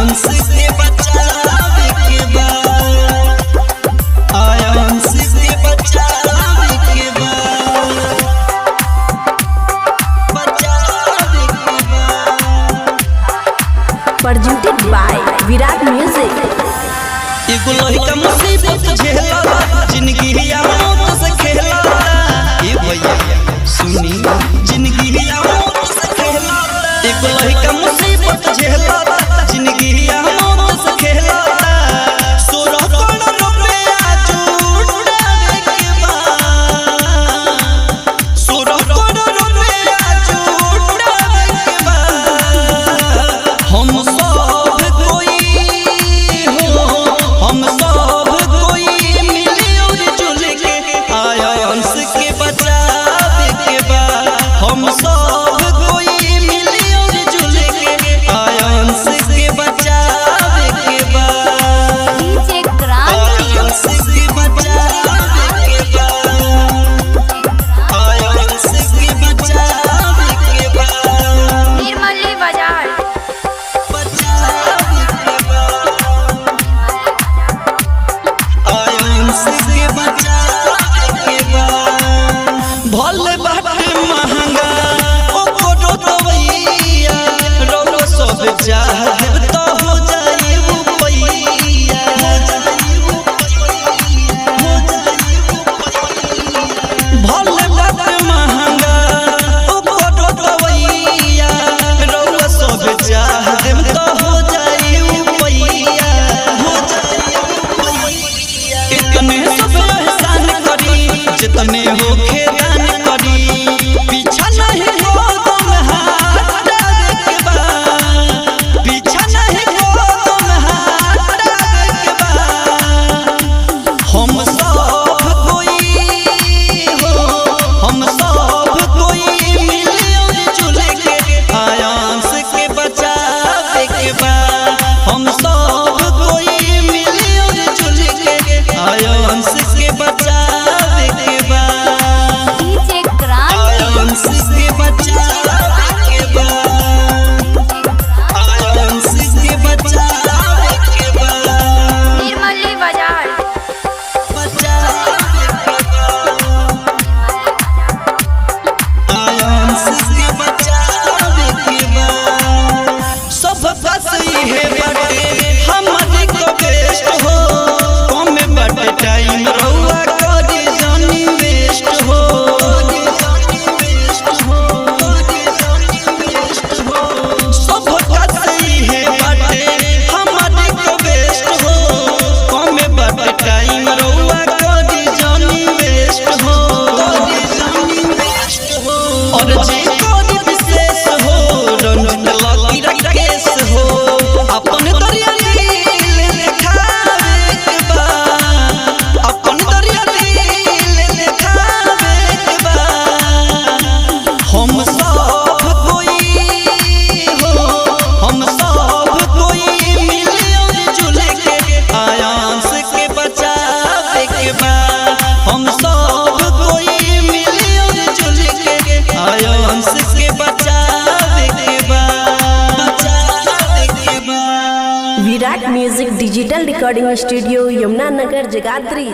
आयांस के बचावे के बा, आयांस के बचावे के बा, बचावे के बा। Presented by Virat Music. एगो लड़का मुसीबत झेला, जिंदगी या मौत से खेला। ए भैया सुनी, जिंदगी या मौत से खेला। एगो लड़का मुसीबत झेला, जिंदगी या मौत से खेला। 16 करोड़ रुपया जुटावे के बा, 16 करोड़ रुपया जुटावे के बा। हम सब कोई हो, हम सब कोई मिली और जुल के आयांस के बचावे के बा। हम सब कोई मिली और जुल के आयांस के बचावे के बा, डीजे क्रांति, आयांस के बचावे के बा, आयांस के बचावे के बा, निर्मली बाजार, बचावे के बा, आयांस के बचावे के बा। भले बाटे महंगा ओकरो दवैया, रउआ सब चाहब त हो जाई रुपैया, हो जाई रुपैया, हो जाई रुपैया। भले बाटे महंगा ओकरो दवैया, रउआ सब चाहब त हो जाई रुपैया, हो जाई रुपैया। इतने सब एहसान करी, जितने होखे दान करी, पीछा नहीं कदम हटावे के बा, पीछा नहीं कदम हटावे के बा। हम सब कोई हो, हम सब कोई मिली और जुल के आयांस के बचावे के बा। हम सब कोई मिली और जुल के आयांस के बचावे के बा, डीजे क्रांति, आयांस के बचावे के बा, आयांस के बचावे के बा, निर्मली बाजार, बचावे के बा, आयांस के बचावे के बा। सब फसई है बाटे हमारे को बेस्ट हो, कम बाटे टाइम रउआ करी जानी वेस्ट हो, सब फसई है बाटे हमारे को बेस्ट हो, कम बाटे टाइम रउआ करी जानी वेस्ट हो, और जे करी विशेष हो, रंजित लकी राकेश हो, अपन दरिया दिल देखावे के बा, अपन दरिया दिल देखावे के बा। हम सब कोई हो, हम सब कोई मिली और जुल के आयांस के बचावे के बा। हम सब कोई मिली और जुल के आयांस के बचावे के बा, बचावे के बा। Virat Music Digital Recording Studio, Yamuna Nagar, Jagadhri.